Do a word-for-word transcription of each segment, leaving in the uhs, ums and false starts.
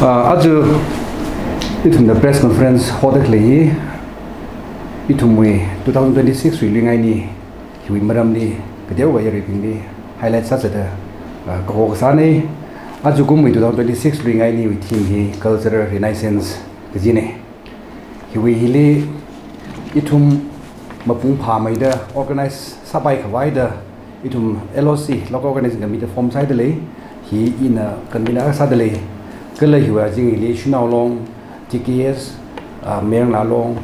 Ah, aja ithumna press conference hoda khalei hi, ithumwui two thousand twenty-six wui luingaini hiwui maramli kateowa yaruibingli highlight sāsāda, ah, kaho kasāna. Ajakumwui two thousand twenty-six luingainiwui theme hi Cultural Renaissance kajina. Hiwui hili ithum mapung phāmeida organize sāpai khavaida ithum L O C, Local Organizing Committee form sāhaida lei, hi ina convener sāda lei. Kala hiwui azing hili Shanao Long, T K S, ah, Mayarngalong,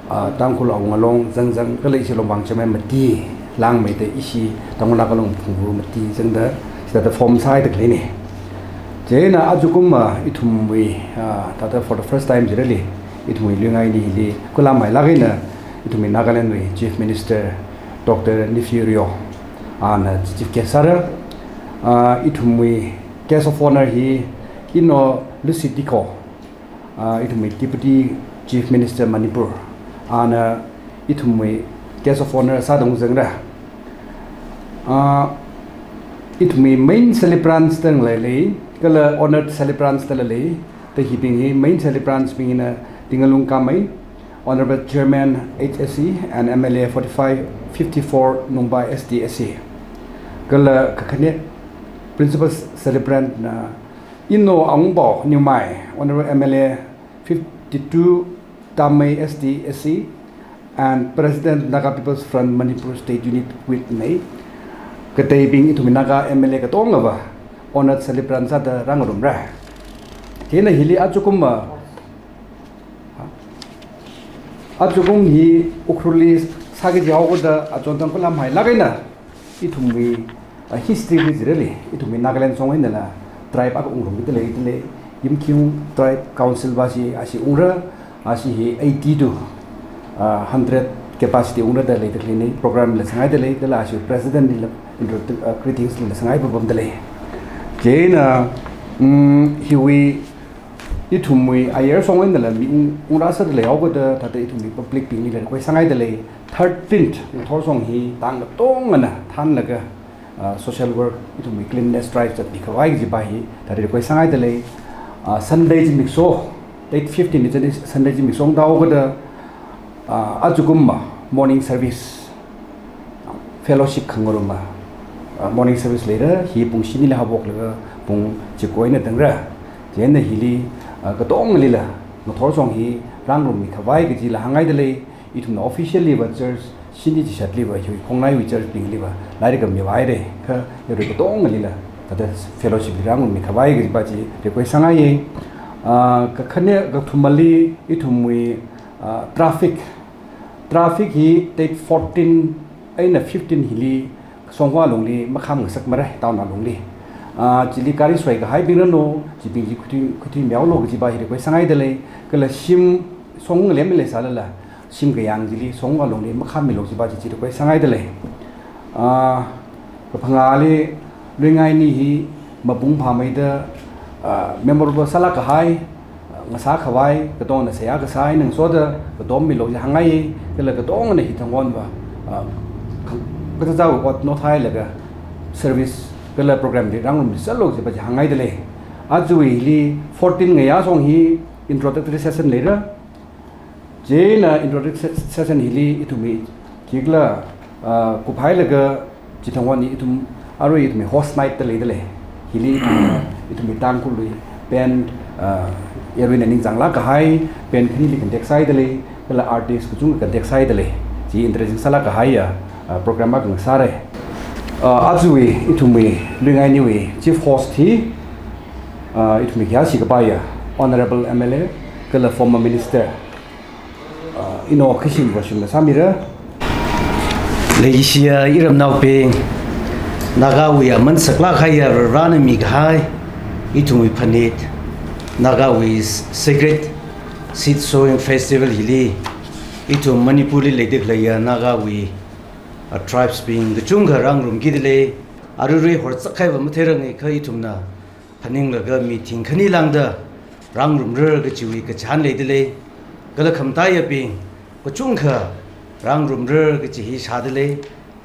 ah, Tangkhul Awungalong, Zangzang, kala ishi Longpang Chairman mati langmeida ishi Tangkhul Naga Long Phungvu mati zangda, sida form sāhaida khaleina. Chieina ajakum, ah, ithumwui, ah, thāda for the first time chili, ithumwui luingaini hili, khuilammeilaga ina, ithumwui Nagalandwui Chief Minister Doctor Neiphiu Rio, ana chief guest sāra, ah, ithumwui guest of honour hi, Inno Lucy Dikho, ah, ithumwui Deputy Chief Minister Manipur, ana ithumwui guest of honour sāda ungzangra. Ah, ithumwui main celebrants tang lei lei, kala honoured celebrants tala lei, ta hibing hi main celebrants bing hina Tingalung Kamei, Honourable Chairman H S C and M L A forty-five fifty-four Nungba S T S C. Kala kakhane principal celebrant na Inno Awungpao Newmai, Honourable M L A fifty-two Tamei S T S C, and President Naga People's Front Manipur State Unit with Nei. Kateibing ithumwui Naga M L A katongava honoured celebrant sāda rāngarumra. Chieina hili ajakum, ah, ajakum hi Ukhrulli sāki jihaoda achon tang khuilammeilaga ina, ithumwui, ah, history li chili, ithumwui Nagaland song einala tribe akha ungrumkida lei, da lei, Yimkhiung Tribe Council va ashi, ashi ungra, ashi hi eighty to, ah, hundred capacity ungra da leida khaleina, program la sāngaida lei, kala ashi president lila intro-, ah, greetings lila sāngai papamda lei. Chieina, mm, hiwui ithumwui ayar song einala mi ung, ungrāsāda leihaoda, thāda ithumwui public bingli request sāngaida lei, thirteenth ngathor song hi tang katongana thānlaga, ah, social work, ithumwui cleanliness drive zatmi khavai kajipa hi, thāda request sāngaida lei, ah, Sunday zimiksho, date fifteen ni chani Sunday zimiksho unghaoda, ah, ajakum ma morning service, fellowship khangaruma, ah, morning service leira, hi pung shinili haophoklaga pung chiko eina tangra. Chieina hili, ah, katongalila ngathor song hi rāngarummi khavai kajila hāngngaida lei, ithumna officially va church shini chishatli va, hi khongnaiwui church bingliva lairik kami va haira, kha yarui katongalila thāda fellowship li rāngarummi khavai kajipa chi request sāngaiya. Ah, kakhane, kathumali ithumwui, ah, traffic. Traffic hi date fourteen eina fifteen hili Shongfa lungli makham ngasakmara, town alungli. Ah, chili gari soi kahaibing ranu, chibing chi khuithui, khuithuimeolu kajipa hi request sāngaida lei, kala shim song lem leisālala, shim kayāng chili Shongfa lungli makhammilu kajipa chi, chi request sāngaida lei. Ah, kaphangāli luingaini hi mapung phāmeida, ah, memorable sālāk kahai, ah, ngasā khavai, katongana seihā kasā eina ngasoda katommilu chi hāngngai, kala katongana hi thangkhonva, ah, kha-, kathāda ot nothailaga service kala program li rāngarummi sālu kajipa chi hāngngaida lei. Ajawui hili fourteen ngayā song hi introductory session leira. Chieina introductory se-, session hili ithumwui khikhala, ah, kuphailaga chithangkhon hi ithum arui ithumwui host night da leida lei. Hili ithumwui, ithumwui Tangkhulwui band, ah, yaruina ningchānglāk kahai band khanili contact sāhaida lei, kala artist kachungkha contact sāhaida lei. Chi interesting sālāk kahaiya, ah, program akha ngasāra. Ah, ajawui ithumwui luingainiwui chief host hi, ah, ithumwui khayāshi kapaiya Honourable M L A kala former minister, ah, Inno Khashim Vashumna sāmira. Leishiya iramnaobing, Nagawui aman saklāk kahaiya Varena mikahai ithumwui phanit, Nagawui sacred seed sowing festival hili, ithum Manipurli leida khaleiya Nagawui, ah, tribes bing kachungkha rāngarumkida lei, aruirui horzak kahaiva matheiranga kha ithumna phaninglaga meeting khani lāngda rāngarumra kajiwui kachihān leida lei, kala khamataiyabing kachungkha rāngarumra kaji hi shāda lei,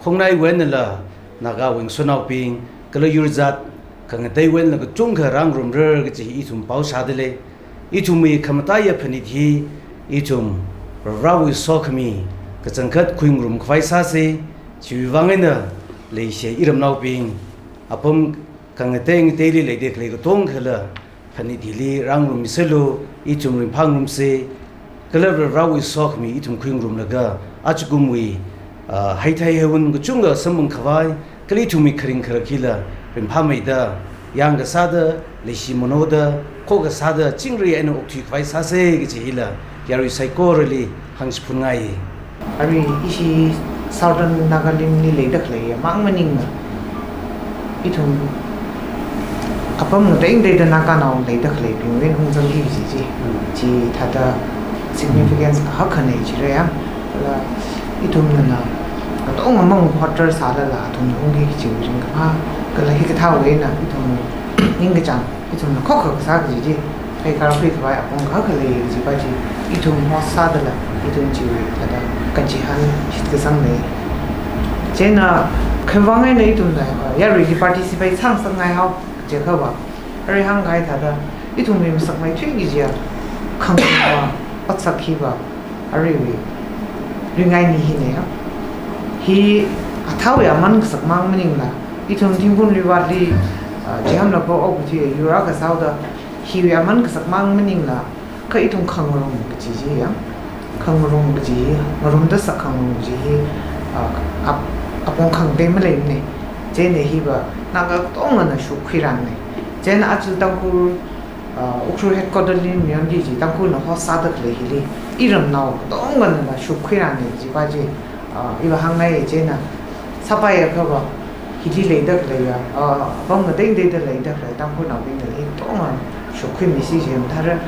khongnaiwui einala Nagawui ngasotnaobing, kala yurzat Khangateiwui eina kachungkha rāngarumrar kaji hi ithum pao shāda lei. Ithumwui khamataiya phanit hi ithum Varivarāwui sokhami kachangkhat khuingarum khavai sāsa. Chiwui vang eina leishiya iramnaobing, apam khangatei ngateili leida khalei katongkhala phanit hili rāngarummiserlu, ithum ringphāngarumsa. Kala Varivarāwui sokhami ithum khuingarumlaga, ajakumwui, ah, heithei heiwun kachungkha samphang khavai, kala ithumwui kharing kharak hila ringphāmeida, yangkasāda, leishimanoda, khokasāda, chingri eina okthui khavai sāsa kaji hila yarui saikorali hāngchiphunngai. Arui ishi Southern Nagalimli leida khalei mang maningla, ithum apam ngatei ngateida Naganao leida khaleibingwui eina ungzangki kaji chi, chi thāda significance kahak akhana jiya. Kala ithumna katonga mang quarter sālala athumna ungki kajiwui ringkaphā, kala hikathāwui eina ithum ningkachāng, ithumna khokha kasā kaji chi, kaikhar khuikhavai apong kahak khalei kajipa chi, ithum host sādala, ithum chiwui thāda kanchihān shitkasang lei. Chieina khiwuivang eina ithumna, ah, yaruili participate sāngasakngaihao jiakhava, arui hāngkahai thāda, ithumwui masakmeithui kajiya khangarum otsak hiva, aruiwui Ringaini hina ya. Hi athāwui aman kasak mang maningla, ithum Thingphun Luivātli, ah, chihānlaga okathui yur akha sāhaoda, hiwui aman kasak mang maningla, kha ithum khangarum kaji chi ya, khangarum kaji, ngarumda sak khangarum kaji hi, ah, ap-, apong khangatei maleimana. Chieina hiva Naga katongana shukkhuirāna. Chieina aja Tangkhul, ah, Ukhrul headquarter li mayonki kaji Tangkhulna host sāda khalei hili iramnao katongana shukkhuirāna kajipa chi, ah, iva hāngngai. Chieina sāpaiakhava, hili leida khaleiya, ah, apam ngatei ngateida leida khalei Tangkhulnaobingna hi katonga shukkhuimisa jiya. Mathāra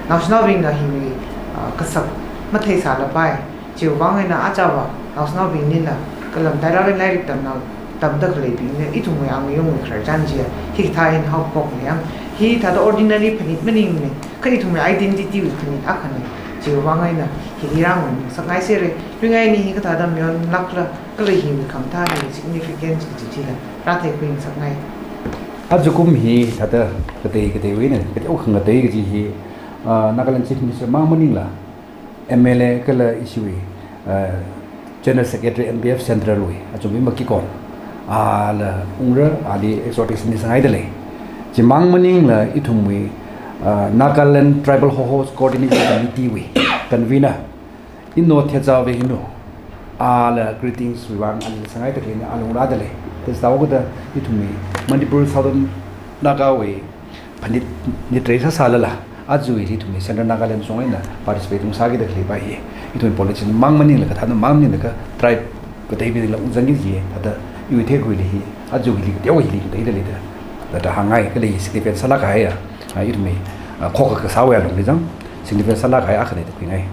naoshinaobingna hiwui, ah, kasak matheisālapai. Chiwui vang eina ajava naoshinaobingnila, kalam tailāk eina lairik tamna, tamda khaleibingna, ithumwui angayungwui khararchan chiya hikathā eina haophokna ya. Hi thāda ordinary phanit maningmana, kha ithumwui identity wui phanit akhana. Chiwui vang eina hili rāngarumngasakngaisera. Ringaini hi kathāda mayonlākla, kala hiwui khamathā hi significance kaji chila rātheikhuingasakngai. Ajakum hi thāda katei kateiwui eina kateo khangatei kaji hi, ah, Nagaland Chief Minister mang maningla, M L A kala ishiwui, ah, General Secretary N P F Central wui, achumwui makikon, ala ungra, ali exhortation misangaida lei. Chimang maningla ithumwui, ah, Nagaland Tribal Hoho's Coordination Committee wui convener, Inno Thetsao Vehinu, ala greetings wui vang ali sangaida khaleina, ala ungrāda lei. Thetsao kada ithumwui Manipur Southern Nagawui phanit nitrei sāsālala, aja hili ithumwui Central Nagaland shong eina participate ungsākida khaleipa hi, ithumwui politician mang maningla, kathāna mang maningla, kha tribe kateibingla ungzangki kaji thāda iwui theikhuili hi, aja hili kateo hili kateida leida, thāda hāngngai. Kala hi significant sālāk kahaiya, ah, ithumwui, ah, khokha kasāwui alungli zang, significant sālāk kahai akhana da khuingai.